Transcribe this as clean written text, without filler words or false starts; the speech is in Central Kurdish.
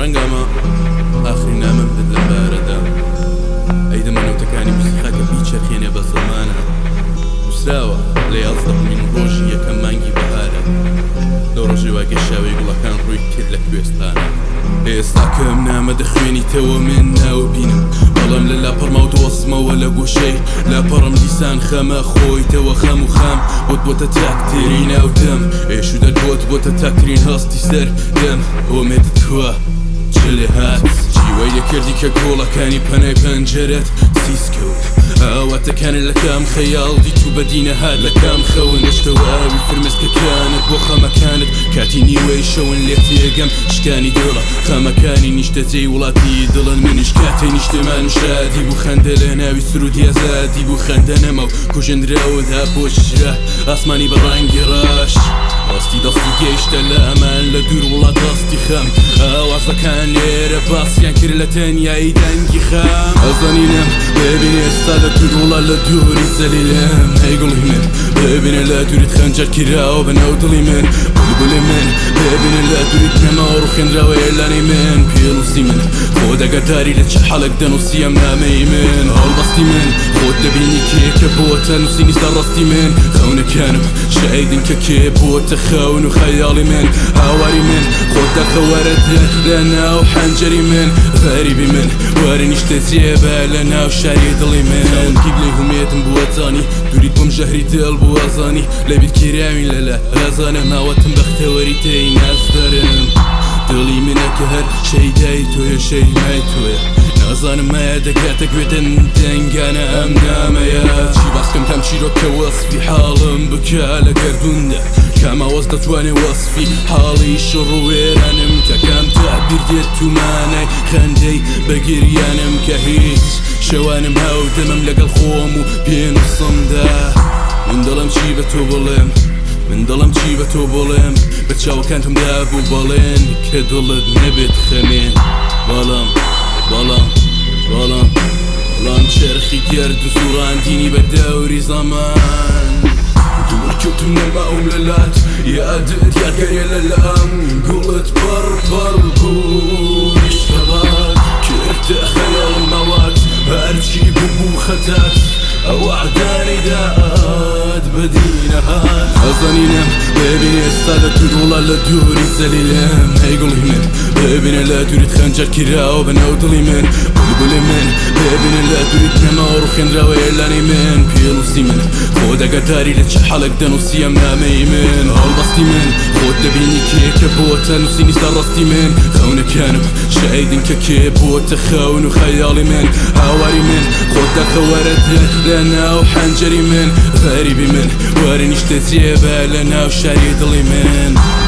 ڕەنگە ئەمە ئاخرین نامەم بێت لەم بارەدا. ئەی دەمە نۆتەکانی موسیقا کە بیچەرخێنێ بە زەمانە. نووسراوە لە یازدەهەمین ڕۆژی یەکەم مانگی بەهارە. لەو ڕۆژەی وا گەشاوەی گوڵەکان ڕووی کرد لە کوێستانە. ئێستا کە ئەم نامە دەخوێنیتەوە من ناوبینم بەڵام لە لاپەڕما و دۆزمەوە لە گۆشەی لاپەڕم دیسان خەمە خۆیتەوە خەم و خەم بۆت بۆتە تاکترین ناو دەم ئێش و دەرد بۆت بۆتە تاکترین هەستی سەر دەم ئومێدت کوا چ لێ هات چی وای لێ کردی کە گوڵەکانی پەنای پەنجەرەت سیس کەوت ئاواتەکانت لە کام خەیاڵ دیت و بەدی نەهات لە کام خەون هێشتەوە ئاوی فرمێسکەکانت بۆ خەمەکانت کاتی نیوەی شەون لێ تێگەم شکانی دڵە خەمەکانی نیشتەجێی وڵاتی دڵن منیش کاتێ نیشتمان و شادی بوو خەندە لە ناوی سرودی ئازادی بوو خەندە نەما و کوژێندرا و داپۆشرا ئاسمانی بە ڕەنگی ڕەش ڕاستی دەستی گەیشتە لامان لە دوور وڵات ڕاستی خەم ئاوازەکان لێرە باسیان کرد لە تەنیایی دەنگی خەم ئەزانینم ببینێ ئێستا لە دوور وڵات لە دووری زەلیلم ئەی گوڵی من ببینە لە دووریت خەنجەر کراوە بە ناو دڵی من بولبولی من ببینە لە دووریت نەماوە ڕوخێنراوە ئێلانەی من پێنووسی من خۆت ئاگاداری لە چ حاڵێک دەنووسی ئەم نامەی من هەڵبەستی من خۆت دەبینی کێ کە بۆتە نووسینی سەرڕاستی من خەونەکانم شاهیدن کە کێ بۆتە خەون و خەیاڵی من هاواری من خۆت دەخەوەرە لە ناو حەنجەری من غەریبی من وەرە نیشتەجێ بە لە ناو شاری دڵی من قیبلەی هومێدم بووە جانی دووریت بۆم ژەهری دڵ بووە زانی لە بیر کراوین لەلا ئازانە ماوەتم بەختەوەری تێی نازدارم دڵی منە کە هەر شەیدای تۆیە شەیمای تۆیە نازانم مایە دەگاتە گوێ دەنگانە ئەم نامەیە چی باسکەم کام چیرۆکە وەسفی حاڵم بکە لە گەردووندا کام ئاواز دەتوانێ وەسفی حاڵی شڕ و وێرانم کە کام تعبیر دێت و مانای خەندەی بەگریانم کە هیچ شەوانم هاودەمم لەگەڵ خۆم و پێنووسمدا من دەڵێم چی بە تۆ بڵێم من دەڵێم چی بە تۆ بڵێم بە چاوەکانتم دابوو بەڵێن کە دڵت نەبێت خەمێن بەڵام بەڵام بەڵام بەڵام چەرخی گەرد و سوڕاندینی بە دەوری زەمان دوور کەوتم نەماوم لە لات یادت یادگەریە لە لام گوڵت پڕ پڕ بوو نیشتەبات کردە خەیاڵم ماوات هەرچی بوو بوو خەتات ئەو وەعدانەی دات بەدی نەهات ئەزانینم ببینێ ئێستا لە دوور وڵات لە دووری زەلیلم ئەی گوڵی من ببینە لە دووریت خەنجەر کراوە بە ناو دڵی من بولبولی من ببینە لە دووریت نەماوە ڕوخێنراوە ئێلانەی من پێنووسی من خۆت ئاگاداری لە چ حاڵێک دەنووسی ئەم نامەی من هەڵبەستی من خۆت دەبینی کێ کە بۆتە نووسینی سەرڕاستی من خەونەکانم شاهیدن کە کێ بۆتە خەون و خەیاڵی من هاواری من خۆت دەخەوەرە لە ناو حەنجەری من غەریبی من وەرە نیشتەجێ بە لە ناو شاری دڵی من.